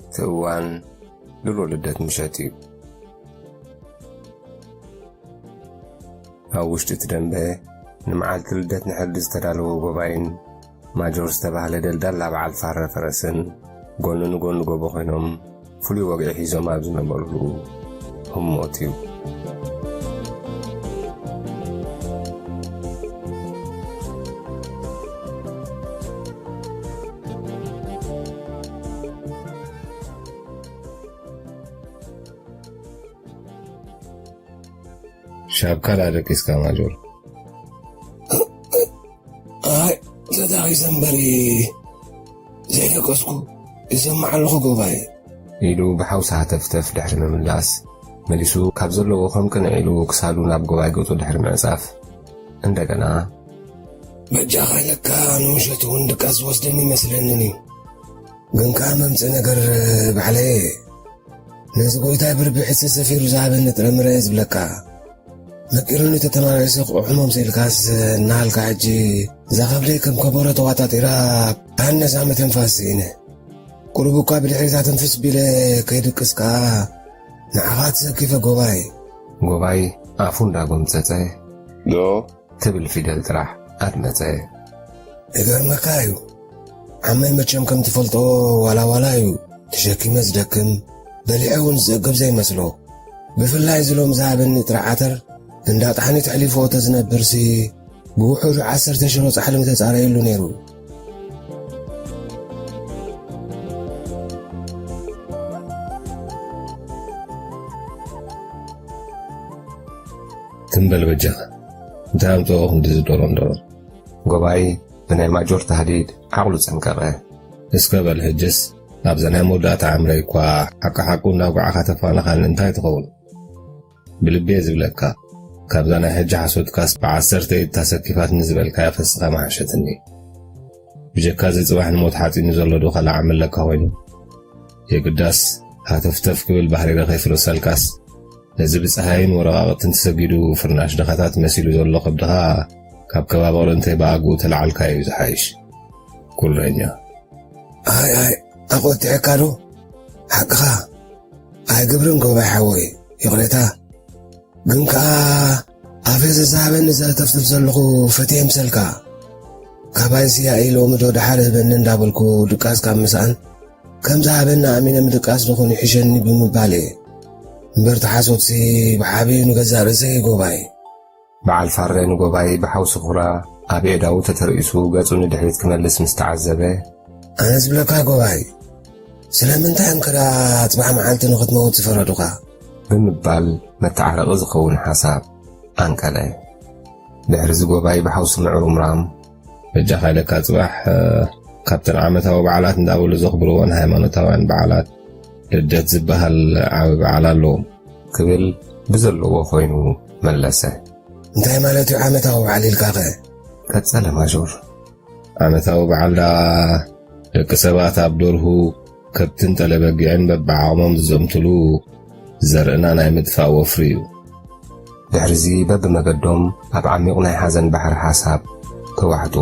እቲ እዋን ድሮ ልደት ምሸት እዩ። ኣብ ውሽጢ እቲ ደንበ፣ ንመዓልቲ ልደት ንሕልዲ ዝተዳለወ ጎባይን ማጆር ዝተባህለ ደልዳላ በዓል ፋረ ፈረስን ጎኒ ንጎኒ ጎቦ ኮይኖም ፍሉይ ወግዒ ሒዞም ኣብ ዝነበሩሉ ህሞት እዩ። ሻብካ ዳኣ ደቂስካ ማጆር። ኣይ፣ ተታኺሰ እምበሪ ዘይደቀስኩ፣ ይሰማዕ ኣለኹ ጎባይ። ኢሉ ብሓውሲ ሃተፍተፍ ድሕሪ ምምላስ፣ መሊሱ ካብ ዘለዎ ከም ቅንዕ ኢሉ ክሳዱ ናብ ጎባይ ገጹ ድሕሪ ምዕጻፍ፣ እንደገና፣ በጃኻ ኢለካ ንምሸት እውን ድቃስ ዝወስደኒ ይመስለንን እዩ። ግን ከኣ መምጽእ ነገር ባዕለየ። ነዚ ጎይታይ ብርብዒ ሰፊሩ ዝሃበኒ ጥረ ምረ እየ ዝብለካ። መቂሩኒ ተተመላለሰ ክቑሕሞም ስኢልካስ እናሃልካ ሕጂ እዛ ከብደይ ከም ከበሮ ተዋጣጢራ ሃነሳ መተንፋስ ስኢነ። ቁሩብ እኳ ብድሕሪታ ትንፍስ ቢለ ከይድቅስ ከኣ ንዓኻ ተሰኪፈ ጎባይ። ጎባይ ኣፉ እንዳጎምጸጸ ዶ? ትብል ፊደል ጥራሕ ኣድመጸ። ይገርመካ እዩ። ዓመይ መቸም ከም ትፈልጦ ዋላ ዋላ እዩ ተሸኪመ ዝደክም፣ በሊዐ እውን ዝጸግብ ዘይመስሎ። ብፍላይ እዚ ሎም ዝሃበኒ ጥረ ዓተር እንዳ ጣሕኒት ኣሕሊፎ ተዝነብርሲ ብውሑዱ ዓሰርተ ሽሮ ጻሕሊ ምተጻረየሉ ነይሩ። ትም በል በጃኻ፣ እንታይ ኣምጽኦ ክንድዚ ዶሮን ዶሮን? ጎባይ ብናይ ማጆር ታህዲድ ዓቕሉ ጸንቀቐ። እስከ በል ሕጅስ፣ ኣብዛ ናይ መወዳእታ ዕምረይ እኳ ሓቂ ሓቁ እናውጋዕካ ተፋንኻኒ እንታይ ትኸውን? ብልቢ እየ ዝብለካ፣ ካብዛ ናይ ሕጂ ሓሶትካስ ብዓሰርተ ኢድ ታሰኪፋትኒ ዝበልካያ ፈስኻ ምሓሸትኒ። ብጀካ እዚ ጽባሕ ንሞት ሓጺኑ ዘሎ ዶ ካልእ ዓሚ ኣለካ ኮይኑ? የግዳስ ሃተፍተፍ ክብል ባህሪረ ከይፍርሰልካስ፣ ነዚ ብጸሃይን ወረቓቕትን ተሰጊዱ ፍርናሽ ድኻታት መሲሉ ዘሎ ከብድኻ ካብ ከባቢ ቅርንተይ ብኣግኡ ተለዓልካዮ እዩ ዝሓይሽ። ጉረኛ። ኣይ፣ ኣይ፣ ኣቆጢዐካ ዶ? ሓቅኻ። ኣይ ግብርን ጎባይ ሓወይ፣ ይቕሬታ። ግን ከኣ ኣፌ ዘዝሃበኒ ዘህተፍትፍ ዘለኹ ፈትየ ምሰልካ። ካባይሲ ያኢ ሎሚ ዶ ደሓር ህበኒ እንዳበልኩ ድቃስ ካብ ምስኣን፣ ከም ዝሃበኒ ኣሚነ ምድቃስ ዶ ኾን ይሕሸኒ ብምባል እየ። እምበር ተሓሶትሲ ብዓብዩ ንገዛእ ርእሰይ ጎባይ። በዓል ፋረ ንጎባይ ብሓውሲ ኹራ ኣብ ኣእዳዉ ተተርኢሱ ገጹ ንድሕሪት ክመልስ ምስ ተዓዘበ፣ ኣነ ዝብለካ ጎባይ፣ ስለምንታይ እዮም ከዳ ጽባሕ መዓልቲ ንኽትመውት ዝፈረዱኻ? ብምባል መተዓረቒ ዝኸውን ሓሳብ ኣንቀለ። ድሕሪ እዚ ጎባይ ብሓውሲ ምዕሩምራም፣ በጃኻ ኢለካ ጽባሕ፣ እ፣ ካብተን ዓመታዊ በዓላት እንዳበሉ ዘኽብርወን ሃይማኖታውያን በዓላት ልደት ዝበሃል ዓቢ በዓል ኣለዎም። ክብል ብዘለዎ ኮይኑ መለሰ። እንታይ ማለት እዩ ዓመታዊ በዓል ኢልካኸ? ቀጸለ ማጆር። ዓመታዊ በዓል ደኣ ደቂ ሰባት ኣብ ደርሁ፣ ከብትን ጠለበጊዕን በብዓቕሞም ዝዘምቱሉ ዘርእና ናይ ምጥፋእ ወፍሪ እዩ። ድሕሪዚ በብመገዶም ኣብ ዓሚቕ ናይ ሓዘን ባሕሪ ሓሳብ ተዋሕጡ።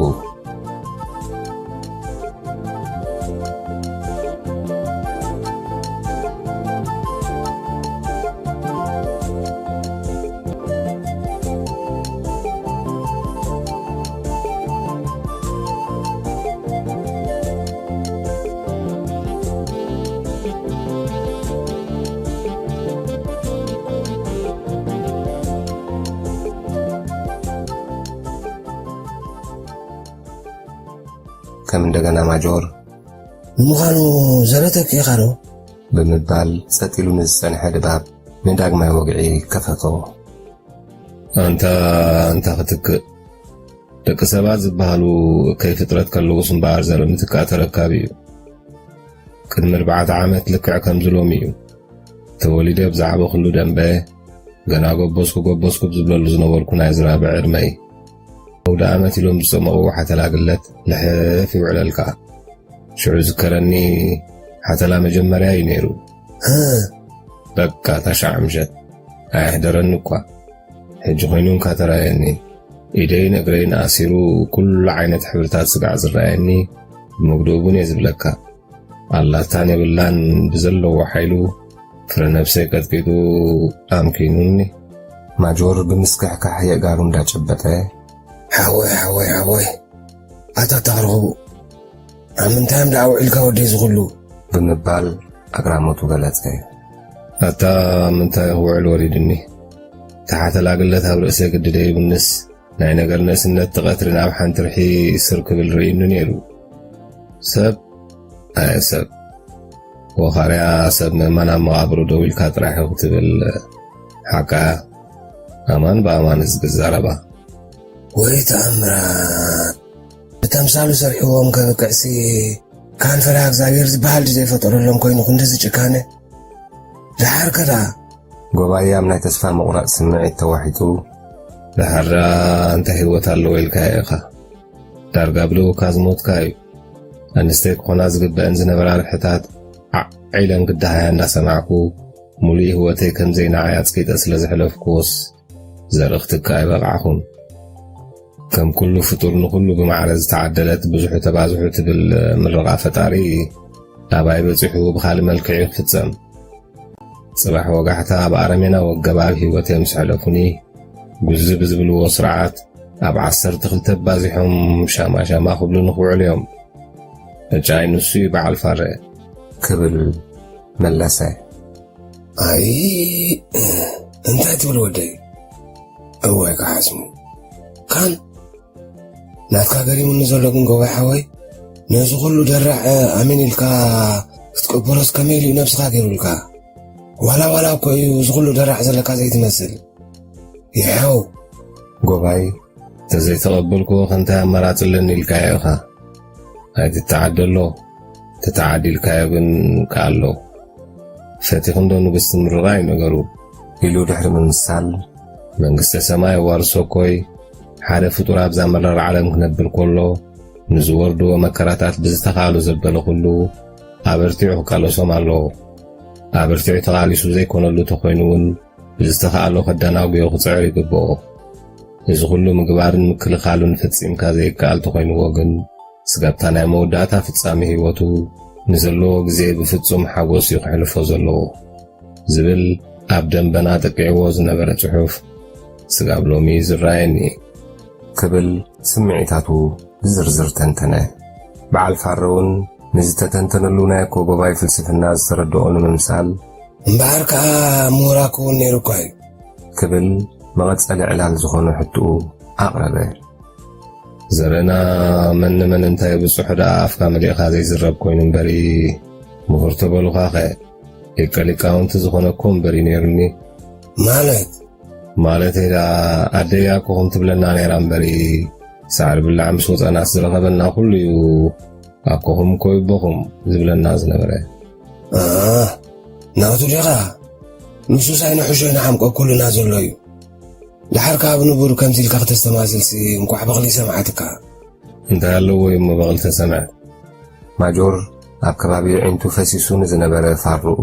ከም እንደገና ማጆር፣ ንምዃኑ ዘረተኪ ኢኻ ዶ? ብምባል ጸጥ ኢሉ ንዝጸንሐ ድባብ ንዳግማይ ወግዒ ከፈቶ። ኣንታ፣ ኣንታ ክትክእ። ደቂ ሰባት ዝበሃሉ ከይፍጥረት ከለዉስ እምበኣር ዘርኢ ምትካእ ተረካቢ እዩ። ቅድሚ ኣርባዕተ ዓመት ልክዕ ከምዚ ሎሚ እዩ። ተወሊደ ኣብ ዝዓበኹሉ ደንበ፣ ገና ጎበዝኩ ጎበዝኩ ዝብለሉ ዝነበርኩ ናይ ዝራብዕ ዕድመይ። ኣውደ ዓመት ኢሎም ዝጸመቕዎ ሓተላ ግለት ልሕፍ ይውዕለልካ። ሽዑ ዝከረኒ ሓተላ መጀመርያ እዩ ነይሩ። በቃ ታሻዕ ምሸት ኣየሕደረኒ እኳ። ሕጂ ኮይኑ እንካ ተራየኒ። ኢደይን እግረይን ኣሲሩ ኩሉ ዓይነት ሕብርታት ስጋዕ ዝረኣየኒ፣ ብመግድኡ እውን እየ ዝብለካ። ኣላታን የብላን ብዘለዎ ሓይሉ ፍረ ነብሰይ ቀጥቂጡ ኣምኪኑኒ። ማጆር ብምስክሕካሕ የእጋሩ እንዳጨበጠ፣ ሓወይ፣ ሓወይ፣ ሓወይ፣ ኣታ ታኽርኹቡ፣ ኣብ ምንታይ እም ደኣ ውዒልካ ወደይ ዝኹሉ? ብምባል ኣግራሞቱ ገለጸ። ኣታ ምንታይ ክውዕል ወሪድኒ? ተሓተላ ግለት ኣብ ርእሰ ግዲ ደይብንስ፣ ናይ ነገር ንእስነት ትቐትሪ ናብ ሓንቲ ርሒ ስር ክብል ርእይኒ ነይሩ። ሰብ፣ ኣየ ሰብ፣ ወኻርያ ሰብ ምእማን ኣብ መቓብሩ ደው ኢልካ ጥራሕ ኢኹ ክትብል ሓቃ ኣማን ብኣማን ዝግዛረባ። ወይ ተኣምራት! ብተምሳሉ ሰሪሕዎም ከብቅዕሲ፣ ካን ፈሪሃ እግዚኣብሔር ዝበሃል ድዩ ዘይፈጠረሎም ኮይኑ ክንድዚ ጭካነ? ደሓርከ ደኣ? ጎባይ ኣብ ናይ ተስፋ ምቑራጽ ስምዒት ተዋሒጡ፣ ደሓር ደኣ እንታይ ህይወት ኣለዎ ኢልካዮ ኢኻ? ዳርጋ ብልኡካ ዝሞትካ እዩ። ኣንስተይ ክኾና ዝግበአን ዝነበራ ርሕታት ዓዕ ኢለን ክደሃያ እንዳሰማዕኩ፣ ሙሉእ ህይወተይ ከም ዘይነዓይ ኣጽቂጠ ስለ ዘሕለፍኩዎስ፣ ዘርኢ ክትክእ ኣይበቕዓኹን። ከም ኩሉ ፍጡር ንኹሉ ብማዕረ ዝተዓደለት ብዙሑ ተባዝሑ ትብል ምርቓ ፈጣሪ ኣባይ በጺሑ ብኻልእ መልክዕ እዩ ክፍጸም። ጽባሕ ወጋሕታ ኣብ ኣረሜናዊ ኣገባብ ህይወተይ ምስ ሕለፉኒ፣ ጉዚ ብዝብልዎ ስርዓት ኣብ ዓሰርተ ክልተ ኣባዚሖም ሻማ ሻማ ክብሉኒ ክውዕሉ እዮም። ዕጫይ ንሱ እዩ በዓል ፋረ። ክብል መለሰ። ኣይ፣ እንታይ ትብል ወደይ? እዋይ ክሓስሙ። ካን ናትካ ገሪሙኒ ዘሎ ግን ጎባይ ሓወይ፣ ነዚ ኩሉ ደራዕ ኣሜን ኢልካ ክትቅበሎስ ከመይ ኢሉ እዩ ነብስኻ ገይሩልካ? ዋላ ዋላ እኮ እዩ እዚ ኩሉ ደራዕ ዘለካ ዘይትመስል። ይሐው። ጎባይ፣ ተዘይተቐበልኩዎ ከ እንታይ ኣማራጺ ኣለኒ ኢልካዮ ኢኻ? ኣይትተዓደሎ፣ ተተዓዲልካዮ ግን ከኣሎ። ፈቲኽንዶ ንግስቲ ምርቓ እዩ ነገሩ። ኢሉ ድሕሪ ምምሳል፣ መንግስተ ሰማይ ኣዋርሶ እኮይ፣ ሓደ ፍጡር ኣብዛ መራር ዓለም ክነብር ከሎ፣ ንዝወርድዎ መከራታት ብዝተኻእሎ ዘበለ ኩሉ ኣበርቲዑ ክቃለሶም ኣለዎ። ኣበርቲዑ ተቓሊሱ ዘይኮነሉ ተኾይኑ እውን፣ ብዝተኻእሎ ከደናጉዮ ክጽዕር ይግብኦ። እዚ ኩሉ ምግባርን ምክልኻሉን ፈጺምካ ዘይከኣል ተኾይንዎ ግን፣ ስጋብታ ናይ መወዳእታ ፍጻሜ ህይወቱ ንዘለዎ ግዜ ብፍጹም ሓጎስ እዩ ከሕልፎ ዘለዎ። ዝብል ኣብ ደንበና ጠቂዕዎ ዝነበረ ጽሑፍ ስጋብ ሎሚ ዝረኣየኒ። ክብል ስምዒታቱ ብዝርዝር ተንተነ። በዓል ፋረ እውን ንዝተተንተነሉ ናይ ኣኮ ጎባይ ፍልስፍና ዝተረድኦ ንምምሳል፣ እምበኣር ከኣ ምሁራ ክውን ነይሩ እኳ እዩ። ክብል መቐጸሊ ዕላል ዝኾነ ሕትኡ ኣቕረበ። ዘርእና መን ንመን እንታይ ብጹሕ ደኣ ኣፍካ መሊእኻ ዘይዝረብ ኮይኑ እምበሪ፣ ምሁር ተበሉኻኸ፣ ሊቀ ሊቃውንቲ ዝኾነ እኮ እምበሪ ነይሩኒ። ማለት? ማለተይ ደኣ ኣደይ ኣኮኹም ትብለና ነይራ እምበሪ፣ ሳዕሪ ብላዕ ምስ ወጸናስ ዝረኸበና ኩሉ እዩ ኣኮኹም እኮ ይቦኹም ዝብለና ዝነበረ። ኣ፣ ናቱ ዲኻ? ንሱስ ኣይንሕሾ ኢና ሓምቆ ኩልና ዘሎ እዩ። ደሓር ከኣ ብንቡር ከምዚ ኢልካ ክተስተማስልሲ እንቋዕ በቕሊ ሰምዓትካ። እንታይ ኣለዎ እዩ እሞ በቕሊ ተሰምዐ? ማጆር ኣብ ከባቢ ኣዒንቱ ፈሲሱ ንዝነበረ ፋርኡ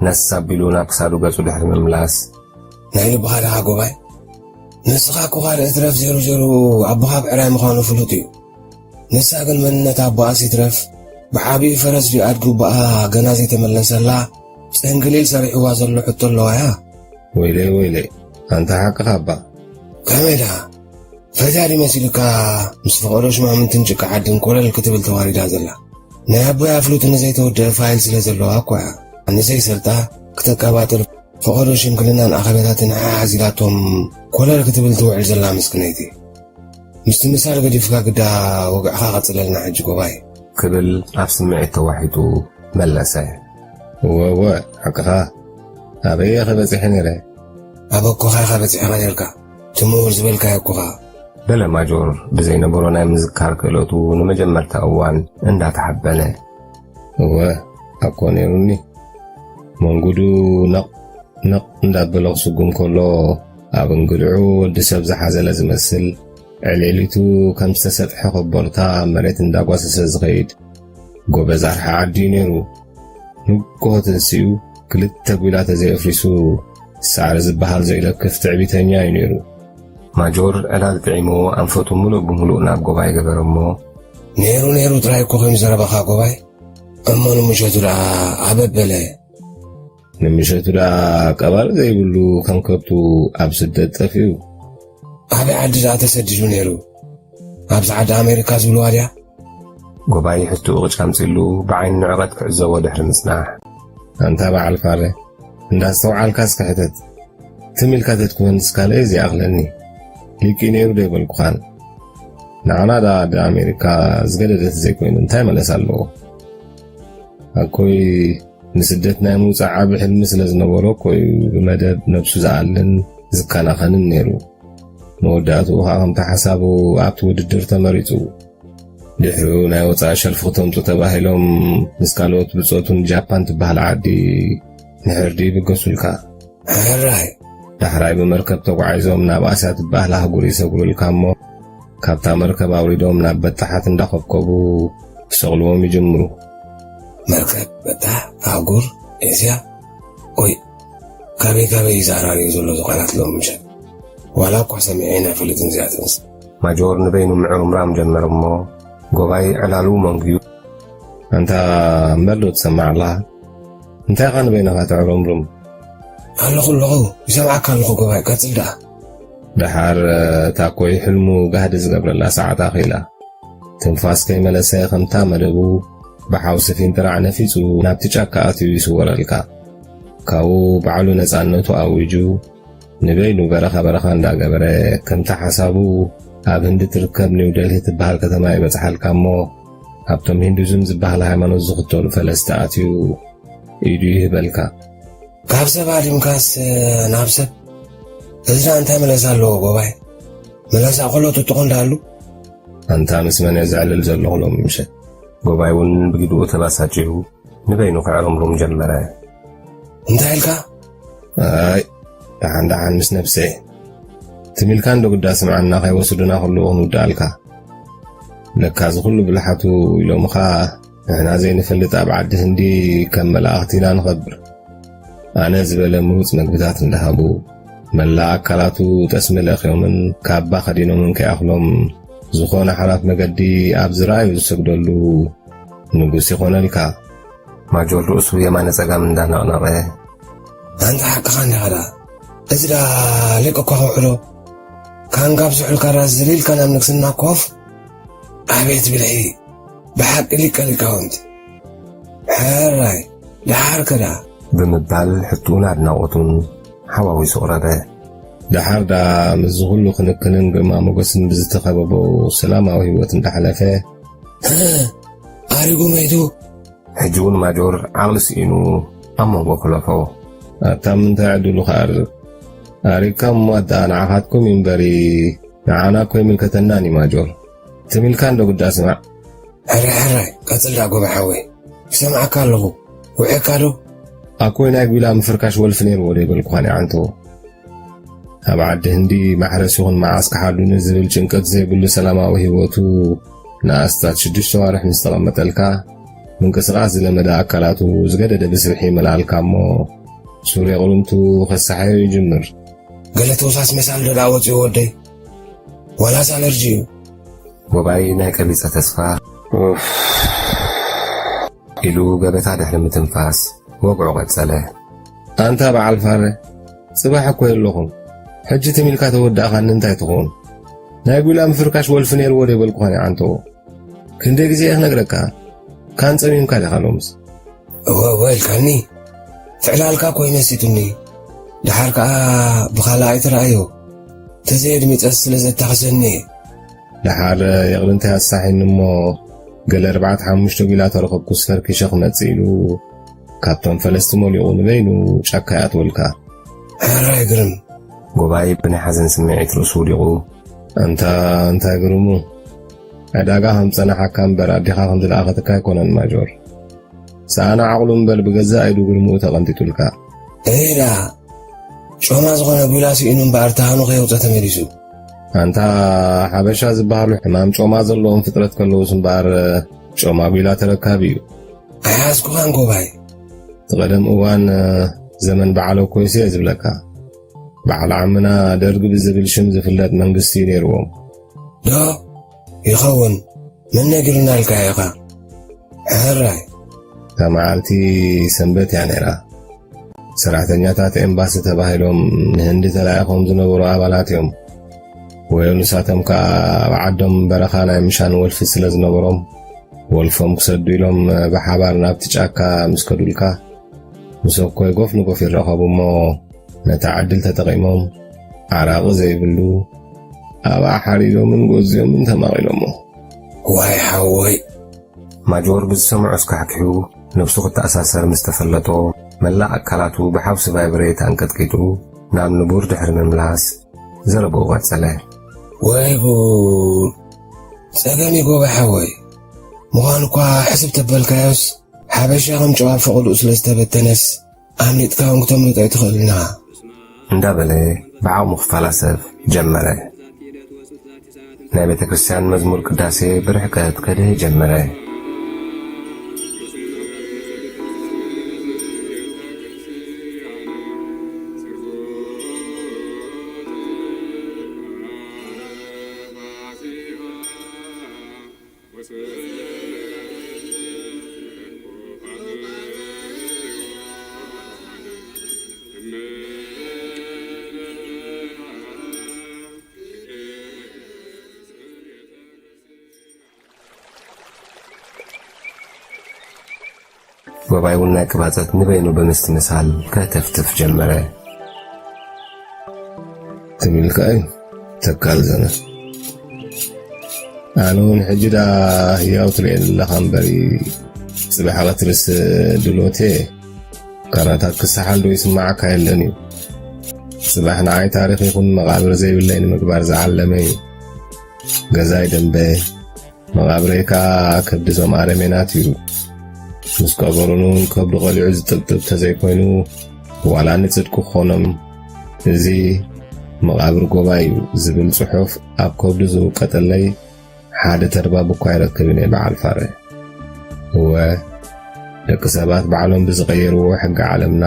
ነስ ኣቢሉ ናብ ክሳዱ ገጹ ድሕሪ ምምላስ፣ ናይ ልብኻ ደኻ ጎባይ? ንስኻ እኮ ካልእ ትረፍ ዜሩ ዜሩ ኣቦኻ ብዕራይ ምዃኑ ፍሉጥ እዩ። ንሳ ግን መንነት ኣቦኣስ ይትረፍ፣ ብዓቢኡ ፈረስ ድዩ ኣድጊ ኣቦኣ ገና ዘይተመለሰላ፣ ጽንግሊል ሰሪሕዋ ዘሎ ሕቶ ኣለዋ እያ። ወይለይ፣ ወይለይ፣ ኣንታ ሓቅኻ እባ። ከመይ ደኣ? ፈትያ ድዩ መሲሉካ ምስ ፈቐዶ ሽማምንትን ጭቃ ዓድን ኮለል ክትብል ተዋሪዳ ዘላ? ናይ ኣቦይ ኣፍልጡ ንዘይተወደአ ፋይል ስለ ዘለዋ እኮ እያ። ንዘይሰልጣ ክተቀባጥር ፈቐዶ ሽምግልናን ኣኼባታትን ሓሓዝ ኢላቶም ኮለል ክትብል ትውዕል ዘላ ምስክነይቲ። ምስቲ ምሳር ገዲፍካ ግዳ ወግዕኻ ቀጽለልና ሕጂ ጎባይ። ክብል ኣብ ስምዒት ተዋሒጡ መለሰ። እወ፣ እወ፣ ሓቅኻ። ኣበይ ኢኸ በጺሐ ነይረ? ኣብ ኣኮኻ ኢኻ በጺሕኻ ነይርካ። እቲ ምሁር ዝበልካዮ ኣኮኻ። በለ ማጆር ብዘይነበሮ ናይ ምዝካር ክእለቱ ንመጀመርታ እዋን እንዳተሓበነ። እወ፣ ኣኮ ነይሩኒ። መንጉዱ ነቕ ነቕ እንዳበለ ክስጉም ከሎ፣ ኣብ እንግድዑ ወዲ ሰብ ዝሓዘለ ዝመስል፣ ዕልዕሊቱ ከም ዝተሰጥሐ ኮቦርታ ኣብ መሬት እንዳጓሰሰ ዝኸይድ ጎበዝ ኣርሓ ዓዲ እዩ ነይሩ። ንግሆ ተንሲኡ ክልተ ጒላ ተዘይኣፍሪሱ፣ ሳዕሪ ዝበሃል ዘይለክፍ ትዕቢተኛ እዩ ነይሩ። ማጆር ዕላል ጥዒሙ ኣንፈቱ ምሉእ ብምሉእ ናብ ጎባይ ገበረ እሞ፣ ነይሩ ነይሩ ጥራይ እኮ ኮይኑ ዘረባኻ ጎባይ። እሞ ንምሸቱ ደኣ ኣበበለ። ንምሸቱ ደኣ ቀባሪ ዘይብሉ ከም ከብቱ ኣብ ስደት ጠፊኡ። ኣበይ ዓዲ ደኣ ተሰዲዱ ነይሩ? ኣብዚ ዓዲ ኣሜሪካ ዝብልዋ ድያ? ጎባይ ሕቶኡ ቅጭ ኣምጺሉ ብዓይኒ ንዕቐት ክዕዘቦ ድሕሪ ምጽናሕ። ኣንታ በዓል ፋረ፣ እንዳስተውዓልካ እስከ ሕተት። ትም ኢልካ ተትኮንስ ካልእ ዝይኣኽለኒ። ሊቂ ነይሩ ዶ ኣይበልኩኻን? ንዓና ደኣ ዓዲ ኣሜሪካ ዝገደደት ዘይኮይኑ እንታይ መለሳ ኣለዎ? ኣኮይ ንስደት ናይ ምውጻእ ዓቢ ሕልሚ ስለ ዝነበሮ እኮ እዩ ብመደብ ነብሱ ዝኣልን ዝከናኸንን ነይሩ። መወዳእትኡ ኸኣ ከምቲ ሓሳቡ ኣብቲ ውድድር ተመሪጹ። ድሕሪኡ ናይ ወጻኢ ሸልፊ ክተምጹ ተባሂሎም ምስ ካልኦት ብጾቱ ንጃፓን ትበሃል ዓዲ ንሕርዲ ይብገሱልካ። ሕራይ። ዳሕራይ ብመርከብ ተጓዒዞም ናብ ኣስያ ትበሃል ኣህጉር ይሰግሩልካ እሞ፣ ካብታ መርከብ ኣውሪዶም ናብ በጣሓት እንዳኸብከቡ ክሰቕልዎም ይጅምሩ። መርከብ በጣሕ ኣህጉር ኤስያ? ኦይ፣ ካበይ ካበይ እዩ ዝኣራርዩ ዘሎ እዚ ቃላት ሎም ምሸት? ዋላ እኳ ሰሚዐ ኣይፈልጥን እዚኣተንስ። ማጆር ንበይኑ ምዕሩምራም ጀመረ እሞ፣ ጎባይ ዕላሉ መንጉዩ። ኣንታ እምበር ዶ ትሰምዕ ኣለኻ? እንታይ ኢኻ ንበይንኻ ተዕረምርም? ኣለኹ ኣለኹ፣ ይሰምዓካ ኣለኹ ጎባይ፣ ቀጽል ደኣ። ደሓር፣ እታ ኮይ ሕልሙ ጋህዲ ዝገብረላ ሰዓት ኣኺላ። ትንፋስ ከይመለሰ ከምታ መደቡ ብሓውሲ ፊንጥራዕ ነፊጹ ናብቲ ጫካ ኣትዩ ይስወረልካ። ካብኡ ባዕሉ ነጻነቱ ኣዊጁ ንበይኑ በረኻ በረኻ እንዳገበረ ከምታ ሓሳቡ ኣብ ህንዲ ትርከብ ኒው ደልሂ ትበሃል ከተማ ይበጽሓልካ እሞ ኣብቶም ሂንዱዝም ዝበሃል ሃይማኖት ዝኽተሉ ፈለስቲ ኣትዩ ኢዱ ይህበልካ። ካብ ሰብ ኣሊምካስ ናብ ሰብ። እዚ ደኣ እንታይ መለሳ ኣለዎ ጎባይ? መለሳ ከሎ ጥጥቖ እንዳሃሉ። ኣንታ ምስ መን እየ ዘዕልል ዘለኹ ሎሚ ምሸት? ጎባይ እውን ብግድኡ ተባሳጭዩ ንበይኑ ክዕርምሩም ጀመረ። እንታይ ኢልካ? ኣይ፣ ደሓን ደሓን ምስ ነብሰ። ትም ኢልካ እንዶ ግዳ ስምዓና ከይወስዱና ከለዉ ክንውድኣልካ። ለካ እዚ ኩሉ ብልሓቱ ኢሎምኻ ንሕና ዘይንፈልጥ ኣብ ዓዲ ህንዲ ከም መላእኽቲ ኢና ንኸብር። ኣነ ዝበለ ምሩጽ መግብታት እንዳሃቡ፣ መላእ ኣካላቱ ጠስሚ ለኽዮምን ካባ ከዲኖምን ከይኣኽሎም፣ ዝኾነ ሓላፍ መገዲ ኣብ ዝረኣዩ ዝሰግደሉ ንጉስ ይኾነልካ። ማጆር ርእሱ የማነ ጸጋም እንዳነቕነቐ፣ ኣንታ ሓቅኻ እንዲኻ ደኣ፣ እዚ ደኣ ሊቅ እኳ ከውዕሎ፣ ካንጋብ ዝሑልካ ደኣ ዝሊልካ ናብ ንግስና ኮፍ። ኣቤት ብልሒ፣ ብሓቂ ሊቀ ሊቃውንት። ሕራይ፣ ደሓር ከ ደኣ? ብምባል ሕቶኡን ኣድናቖቱን ሓዋዊሱ ኣቕረበ። ደሓር ደኣ ምስዚ ኩሉ ክንክንን ግርማ ሞገስን ብዝተኸበቦ ሰላማዊ ህይወት እንዳሕለፈ፣ ኣሪጉ መይቱ። ሕጂ እውን ማጆር ዓቕሊ ስኢኑ ኣብ መንጎ ክለፎ። ኣታ ምንታይ ዕድሉ ክኣርግ? ኣሪግካ እሞ ኣታ ንዓኻትኩም እዩ እምበሪ ንዓና እኮ ኣይምልከተናን እዩ ማጆር። ትም ኢልካ እንዶ ግዳ ስማዕ። ሕራይ ሕራይ፣ ቀጽል ደኣ ጎበ ሓወይ። ይሰምዓካ ኣለኹ። ውዒእካ ዶ? ኣኮይ ናይ ጒላ ምፍርካሽ ወልፊ ነይርዎ ዶ ይበልኩኻን ይዓንተዎ። ኣብ ዓዲ ህንዲ ማሕረስ ይኹን መዓስ ክሓሉኒ ዝብል ጭንቀት ዘይብሉ ሰላማዊ ህይወቱ ንኣስታት ሽዱሽተ ኣዋርሕ ምስ ተቐመጠልካ፣ ምንቅስቓስ ዝለመደ ኣካላቱ ዝገደደ ብስብሒ ይመልኣልካ እሞ፣ ሱር የቕልምቱ ከሳሕዮ ይጅምር። ገለ ተውሳስ መሳል ዶ ደኣ ወጺኡ ወደይ? ዋላስ ኣለርጂ እዩ? ጎባይ ናይ ቀቢጸ ተስፋ ኡፍ ኢሉ ገበታ ድሕሪ ምትንፋስ ወግዑ ቀጸለ። ኣንታ በዓል ፋረ፣ ጽባሕ እኮ የለኹን። ሕጂ ትም ኢልካ ተወዳእኻኒ እንታይ ትኸውን? ናይ ጒላ ምፍርካሽ ወልፊ ነይርዎ ዶ ይበልኩኻን ይዓንተዎ። ክንደይ ግዜ እየ ክነግረካ? ካን ጸሚምካ ዲኻ ሎምስ? እወ፣ እወ ኢልካኒ። ትዕላልካ እኮ እዩ መሲጡኒ። ደሓር ከኣ ብኻልእ ኣይትረኣዮ። ተዘየድሚጸስ ስለ ዘታኽሰኒ እየ። ደሓር የቕልንታይ ኣሳሒኒ እሞ፣ ገለ ኣርባዕተ ሓሙሽተ ጒላ ተረኸብኩስ ፈርኪሸ ክመጽእ ኢሉ፣ ካብቶም ፈለስቲ ሞሊቑ ንበይኑ ጫካ ይኣትወልካ። ሕራይ ግርም። ጎባይ ብናይ ሓዘን ስምዒት ርእሱ ውዲቑ። ኣንታ፣ እንታይ ግርሙ? ዕዳጋ ከም ጸናሓካ እምበር ኣዴኻ ከም ዝለኣኸትካ ኣይኮነን ማጆር። ሰኣነ ዓቕሉ እምበር ብገዛእ ኢዱ ግርምኡ ተቐንጢጡልካ። እዳ፣ ጮማ ዝኾነ ጒላ ስኢኑ እምበኣር ተሃኑ ከየውፀ ተመሊሱ። ኣንታ፣ ሓበሻ ዝበሃሉ ሕማም ጮማ ዘለዎም ፍጥረት ከለውስ እምበኣር፣ ጮማ ጒላ ተረካቢ እዩ። ኣይሓዝኩኻን ጎባይ። እቲ ቀደም እዋን፣ ዘመን በዓለ ኮይሲ እየ ዝብለካ። በዓል ዓምና ደርግ ብዝብል ሽም ዝፍለጥ መንግስቲ እዩ ነይርዎም። ዶ ይኸውን? መን ነጊሩና ኢልካ ኢኻ? ሕራይ። እታ መዓልቲ ሰንበት እያ ነይራ። ሰራሕተኛታት ኤምባሲ ተባሂሎም ንህንዲ ተላኢኾም ዝነበሩ ኣባላት እዮም። ወይ ንሳቶም ከኣ ኣብ ዓዶም በረኻ ናይ ምሻን ወልፊ ስለ ዝነበሮም፣ ወልፎም ክሰዱ ኢሎም ብሓባር ናብቲ ጫካ ምስ ከዱልካ፣ ምስ ኣኮይ ጎፍ ንጎፍ ይራኸቡ እሞ፣ ነታ ዕድል ተጠቒሞም፣ ዓራቒ ዘይብሉ፣ ኣብኣ ሓሪዶምን ጎዝዮምን ተማቒሎሞ። ዋይ ሓወይ! ማጆር ብዝሰምዖ ኣስካሕኪሑ፣ ነብሱ ክተኣሳሰር ምስ ተፈለጦ፣ መላእ ኣካላቱ ብሓውሲ ቫይብሬት ኣንቀጥቂጡ፣ ናብ ንቡር ድሕሪ ምምላስ፣ ዘረባኡ ቀጸለ። ወይ ጉድ! ጸገም ይጎባይ ሓወይ። ምዃኑ እኳ ሕስብ ተበልካዮስ፣ ሓበሻ ከም ጨዋ ፈቐድኡ ስለ ዝተበተነስ፣ ኣምሊጥካ እውን ክተምልጦ ኣይትኽእልን ኢኻ። እንዳበለ ብዓቕሙ ክፈላሰፍ ጀመረ። ናይ ቤተ ክርስቲያን መዝሙር ቅዳሴ ብርሕቀት ከድህ ጀመረ። ጎባይ እውን ናይ ቅባጸት ንበይኑ ብምስትምሳል ከህተፍትፍ ጀመረ። ትም ኢልካ እዩ ተካል ዘመን። ኣነ እውን ሕጂ ደኣ ህያው ትርእየኒ ኣለኻ እምበሪ፣ ጽባሕ ቀትርስ ድሎቴ ካራታት ክሰሓል ዶ ይስምዓካ የለን እዩ። ጽባሕ ንዓይ ታሪኽ ይኹን መቓብር ዘይብለይ ንምግባር ዝዓለመ እዩ። ገዛይ ደንበ፣ መቓብረይ ከኣ ከብዲ እዞም ኣረሜናት እዩ። ምስ ቀበሩኒ እውን ከብዱ ቀሊዑ ዝጥብጥብ ተዘይኮይኑ፣ ዋላ ንጽድቂ ክኾኖም፣ እዚ መቓብር ጎባይ እዩ ዝብል ጽሑፍ ኣብ ከብዱ ዝውቀጠለይ ሓደ ተርባብ እኳ ኣይረክብን እየ በዓል ፋረ። እወ፣ ደቂ ሰባት ባዕሎም ብዝቐየርዎ ሕጊ ዓለምና፣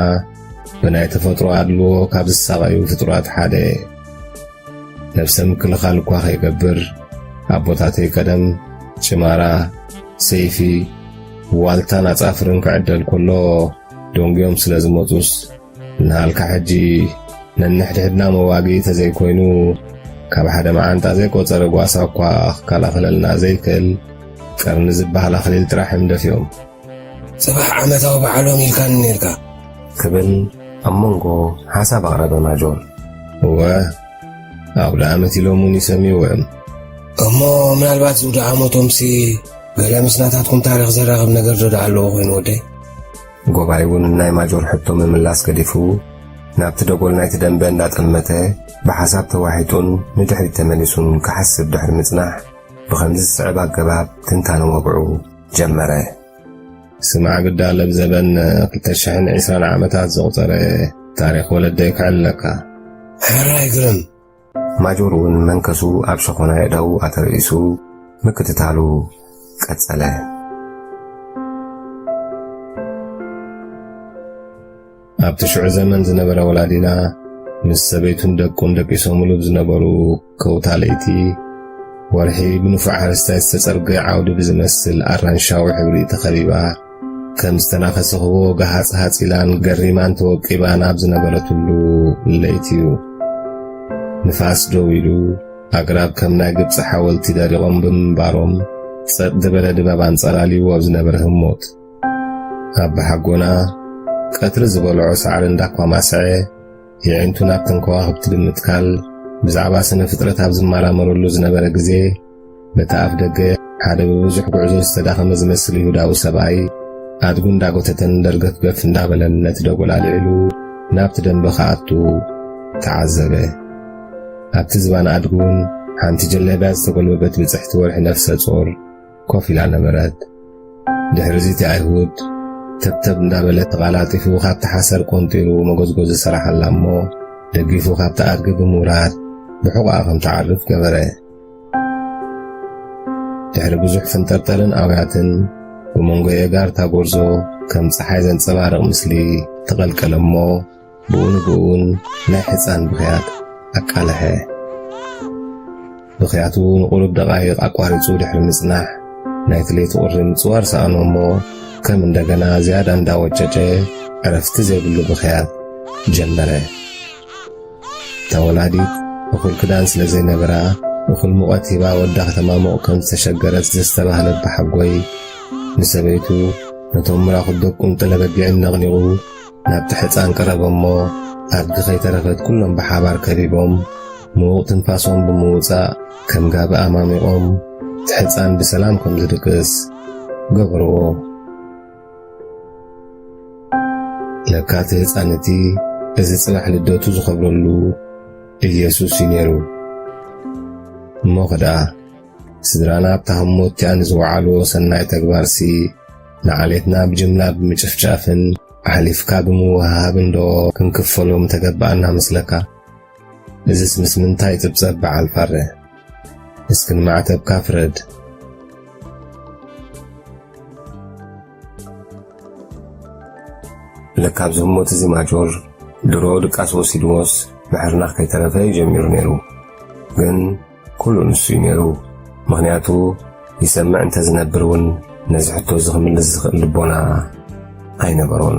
ብናይ ተፈጥሮ ኣድልዎ ካብ ዝሳቐዩ ፍጡራት ሓደ እየ። ነብሰ ምክልኻል እኳ ከይገብር፣ ኣቦታተይ ቀደም ጭማራ፣ ሰይፊ፣ ዋልታን ኣጻፍርን ክዕደል ከሎ ደንጉዮም ስለ ዝመጹስ፣ ንሃልካ ሕጂ ነንሕድሕድና መዋግኢ ተዘይኮይኑ፣ ካብ ሓደ መዓንጣ ዘይቆጸረ ጓሳ እኳ ክከላኸለልና ዘይክእል ቀርኒ ዝበሃል ኣኽሊል ጥራሕ እዮም ደፊኦም። ጽባሕ ዓመታዊ በዓሎም ኢልካኒ ነርካ። ክብል ኣብ መንጎ ሓሳብ ኣቕረበ ማጆር። እወ፣ ኣውደ ዓመት ኢሎም እውን ይሰምይዎ እዮም። እሞ ምናልባት ዝውደ ዓመቶምሲ ገለ ምስ ናታትኩም ታሪኽ ዘራኽብ ነገር ዶ ደኣ ኣለዎ ኮይኑ ወደይ? ጎባይ እውን ናይ ማጆር ሕቶ ምምላስ ገዲፉ፣ ናብቲ ደጎል ናይቲ ደንበ እንዳጠመተ፣ ብሓሳብ ተዋሒጡን ንድሕሪት ተመሊሱን ክሓስብ ድሕሪ ምጽናሕ፣ ብኸምዚ ዝስዕብ ኣገባብ ትንታነ ወግዑ ጀመረ። ስማዕ ግዳ፣ ለብ ዘበን ክልተ ሽሕን ዕስራን ዓመታት ዘቑጸረ ታሪኽ ወለደይ ክዕልለካ። ሕራይ ግርም። ማጆር እውን መንከሱ ኣብ ሸኾና የእዳዉ ኣተርኢሱ ምክትታሉ ቀጸለ። ኣብቲ ሽዑ ዘመን ዝነበረ ወላዲና ምስ ሰበይቱን ደቁን ደቂሶምሉ ብዝነበሩ ከውታ ለይቲ፣ ወርሒ ብንፉዕ ሓረስታይ ዝተጸርገ ዓውዲ ብዝመስል ኣራንሻዊ ሕብሪ ተኸቢባ፣ ከም ዝተናኸሰ ክቦ ገሃጽ ሃጽ ኢላን ገሪማን ተወቂባን ኣብ ዝነበረትሉ ለይቲ እዩ። ንፋስ ደው ኢሉ፣ ኣግራብ ከም ናይ ግብጺ ሓወልቲ ደሪቖም ብምንባሮም፣ ጸጥ ዝበለ ድባብ ኣንጸላልይዎ ኣብ ዝነበረ ህሞት፣ ኣባሓጎና ቀትሪ ዝበልዖ ሳዕሪ እንዳኳማስዐ፣ የዒንቱ ናብተን ከዋኽብቲ ብምትካል፣ ብዛዕባ ስነ ፍጥረት ኣብ ዝመራመረሉ ዝነበረ ግዜ፣ በቲ ኣፍ ደገ ሓደ ብብዙሕ ጉዕዞ ዝተዳኸመ ዝመስል ይሁዳዊ ሰብኣይ ኣድጉ እንዳጎተተን ደርገፍገፍ እንዳበለን ነቲ ደጎል ኣልዒሉ ናብቲ ደንበ ክኣቱ ተዓዘበ። ኣብቲ ዝባን ኣድጉ እውን ሓንቲ ጀለብያ ዝተጎልበበት ብጽሕቲ ወርሒ ነፍሰ ጾር ኮፍ ኢላ ነበረት። ድሕሪ እዚ እቲ ኣይሁድ ተብተብ እንዳበለ ተቓላጢፉ ካብቲ ሓሰር ቆንጢሩ መጎዝጎዚ ሰራሓላ እሞ ደጊፉ ካብቲ ኣድጊ ብምውራድ ብሕቑኣ ከም ትዓርፍ ገበረ። ድሕሪ ብዙሕ ፍንጠርጠርን ኣውያትን ብመንጎ የጋር እታ ጎርዞ ከም ጸሓይ ዘንጸባርቕ ምስሊ ተቐልቀለ እሞ ብኡ ንብኡ እውን ናይ ሕጻን ብኽያት ኣቃልሐ። ብኽያቱ ንቁሩብ ደቓይቕ ኣቋሪጹ ድሕሪ ምጽናሕ ናይቲ ለይቲ ቁሪ ምጽዋር ሰኣኖ እሞ ከም እንደገና ዝያዳ እንዳወጨጨ ዕረፍቲ ዘይብሉ ብኽያት ጀመረ። እታ ወላዲት እኹል ክዳን ስለ ዘይነበራ እኹል ሙቐት ሂባ ወዳ ከተማሙቕ ከም ዝተሸገረት ዘስተባህለ ኣቦሓጎይ ንሰበይቱ ነቶም ምራኹት ደቁን ጠለበጊዕን ነቕኒቑ ናብቲ ሕጻን ቀረበ እሞ ኣድጊ ከይተረፈት ኩሎም ብሓባር ከቢቦም ምዉቕ ትንፋሶም ብምውጻእ ከም ጋቢ ኣማሚቖም እቲ ሕጻን ብሰላም ከም ዝድቅስ ገበርዎ። ለካ እቲ ህጻን እቲ እዚ ጽባሕ ልደቱ ዝኸብረሉ ኢየሱስ እዩ ነይሩ። እሞ ኸደኣ ስድራና ኣብታ ህሞት እቲኣ ንዝወዓልዎ ሰናይ ተግባርሲ ንዓሌትና ብጅምላ ብምጭፍጫፍን ኣሕሊፍካ ብምውሃሃብን ዶ ክንክፈሎም ተገባኣና መስለካ? እዝስ ምስ ምንታይ ይጽብጸብ በዓል ፋረ? እስኪ ንማዕተብካ ፍረድ። ለካ ኣብዚ ህሞት እዚ ማጆር ድሮ ድቃስ ወሲድዎስ ምሕርናኽ ከይተረፈ እዩ ጀሚሩ ነይሩ። ግን ኩሉ ንሱ እዩ ነይሩ። ምኽንያቱ ይሰምዕ እንተ ዝነብር እውን ነዚ ሕቶ እዚ ክምልስ ዝኽእል ልቦና ኣይነበሮን።